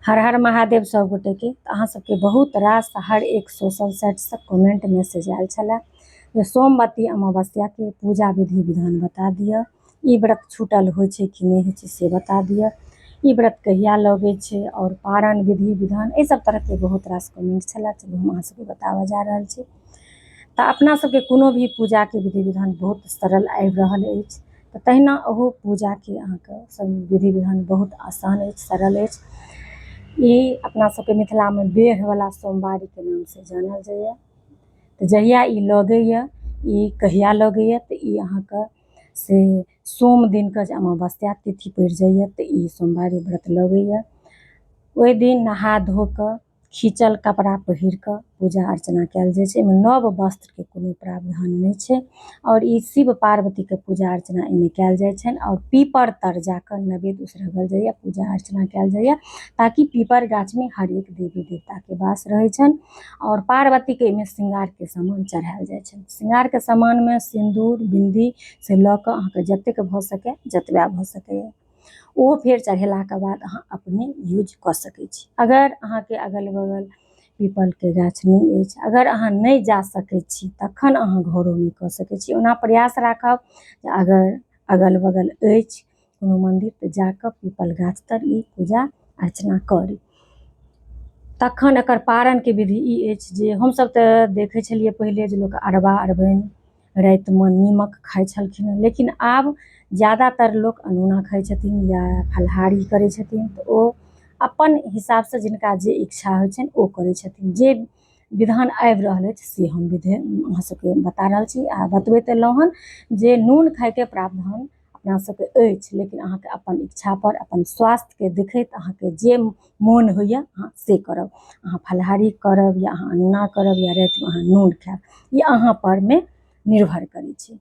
हर हर महादेव सब गोटेके। तऽ अहाँ सबके बहुत रास हर एक सोशल साइटसँ कमेंट मैसेज आयल छलए जे सोमवती अमावस्याके पूजा विधि विधान बता दिअ, ई व्रत छूटल होइ छै कि नहि होइ छै से बता दिअ, ई व्रत कहिया लगै छै आओर पारण विधि विधान, एहि सब तरहके बहुत रास कमेंट छलए। चलू हम अहाँ सबके बताबऽ जा रहल छी। तऽ अपना सबके कोनो भी पूजाके विधि विधान बहुत सरल आबि रहल अछि, तऽ तहिना ओहो पूजाके अहाँके सब विधि विधान बहुत आसान अछि, सरल अछि। ई अपना सबके मिथिलामे बेढ़वला सोमवारीके नामसँ जानल जाइए। तऽ जहिया ई लगैए, ई कहिया लगैए, तऽ ई अहाँके से सोम दिनके जे अमावस्या तिथि पड़ि जाइए तऽ ई सोमवारी व्रत लगैए। ओहि दिन नहा धो कऽ खींचल कपड़ा पहिर कऽ पूजा अर्चना कयल जाइ छै। एहिमे नव वस्त्रके कोनो प्रावधान नहि छै। आओर ई शिव पार्वतीके पूजा अर्चना एहिमे कयल जाइ छनि। आओर पीपर तर जाकऽ नैवेद्य उसरगल जाइए, पूजा अर्चना कयल जाइए, ताकि पीपर गाछमे हरेक देवी देवताके वास रहै छनि। आओर पार्वतीके एहिमे श्रृंगारके सामान चढ़ायल जाइ छनि। श्रृंगारके सामानमे सिन्दूर बिन्दी से लऽ कऽ अहाँके जतेक भऽ सकए जतबा भऽ सकैए ओ फेर चढ़ेलाके बाद अहाँ अपने यूज कऽ सकै छी। अगर अहाँके अगल बगल पीपलके गाछ नहि अछि, अगर अहाँ नहि जा सकै छी, तखन अहाँ घरोमे कऽ सकै छी। ओना प्रयास राखब जे अगर अगल बगल अछि कोनो मन्दिर तऽ जाकऽ पीपल गाछ तर ई पूजा अर्चना करी। तखन एकर पारणके विधि ई अछि जे हमसब तऽ देखै छलियै पहिले जे लोक अरबा अरबाइन रातिमे नीमक खाइ छलखिन हँ, लेकिन आब ज्यादातर लोक अनोना खाइ छथिन या फलाहारी करै छथिन। तऽ ओ अपन हिसाबसँ जिनका जे इच्छा होइ छनि ओ करै छथिन। जे विधान आबि रहल अछि से हम विधि अहाँ सबके बता रहल छी आ बतबैत एलहुँ हन जे नून खाइके प्रावधान अपना सबके अछि, लेकिन अहाँके अपन इच्छापर अपन स्वास्थ्यके देखैत अहाँके जे मोन होइए अहाँ से करब। अहाँ फलाहारी करब या अहाँ अनोना करब या रातिमे अहाँ नून खायब, ई अहाँ परमे निर्भर करै छै।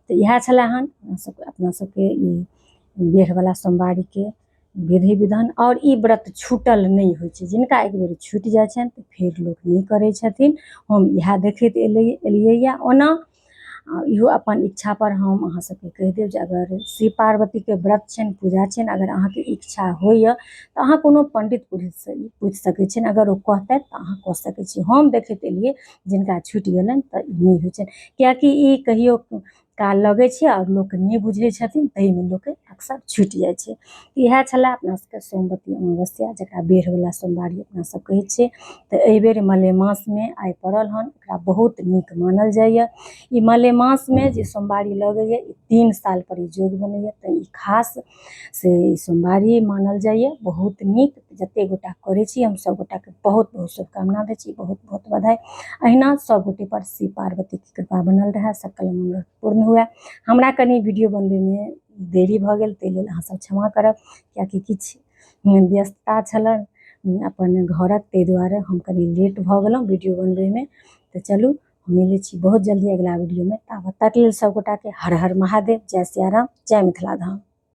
तऽ इएह छलै हन अहाँ सबके अपना सबके ई बेढ़वला सोमवारीके विधि विधान। आओर ई व्रत छूटल नहि होइ छै, जिनका एक बेर छूटि जाइ छनि तऽ फेर लोक नहि करै छथिन। हम इएह देखैत एलियैए। ओना इहो अपन इच्छा पर हम अहाँ सबके कहि देब जे अगर शिव पार्वतीके व्रत छनि, पूजा छनि, अगर अहाँके इच्छा होइए तऽ अहाँ कोनो पंडित पुरोहितसँ ई पूछि सकै छियनि, अगर ओ कहतथि तऽ अहाँ कऽ सकै छी। हम देखैत एलियै जिनका छूटि गेलनि तऽ ई नहि होइ छनि, किएकि ई कहियो काल लगै छै आओर लोक नहि बुझै छथिन, ताहिमे लोकके अक्सर छूटि जाइ छै। इएह छलए अपना सबके सोमवती अमावस्या, जकरा बेढ़वला सोमवारी अपना सब कहै छियै। तऽ एहिबेर मलेमासमे आइ पड़ल हन, एकरा बहुत नीक मानल जाइए। ई मलेमासमे जे सोमवारी लगैए ई 3 साल पर ई जोग बनैए, तऽ ई खास से ई सोमवारी मानल जाइए, बहुत नीक। जते गोटा करै छी हम सब गोटाके बहुत बहुत शुभकामना दै छी, बहुत बहुत बधाई। अहिना सब गोटे पर शिव पार्वतीके कृपा बनल रहए, सकल मनोरथ पूर्ण हुए। हमरा कनि वीडियो बनबैमे देरी भऽ गेल, ताहि लेल अहाँ सब क्षमा करब, किएकि किछु व्यस्तता छल अपन घरक, ताहि दुआरे हम कनि लेट भऽ गेलहुँ वीडियो बनबैमे। तऽ चलू मिलै छी बहुत जल्दी अगिला वीडियोमे, ताबत तक लेल सब गोटाके हर हर महादेव, जय सियाराम, जय मिथिला धाम।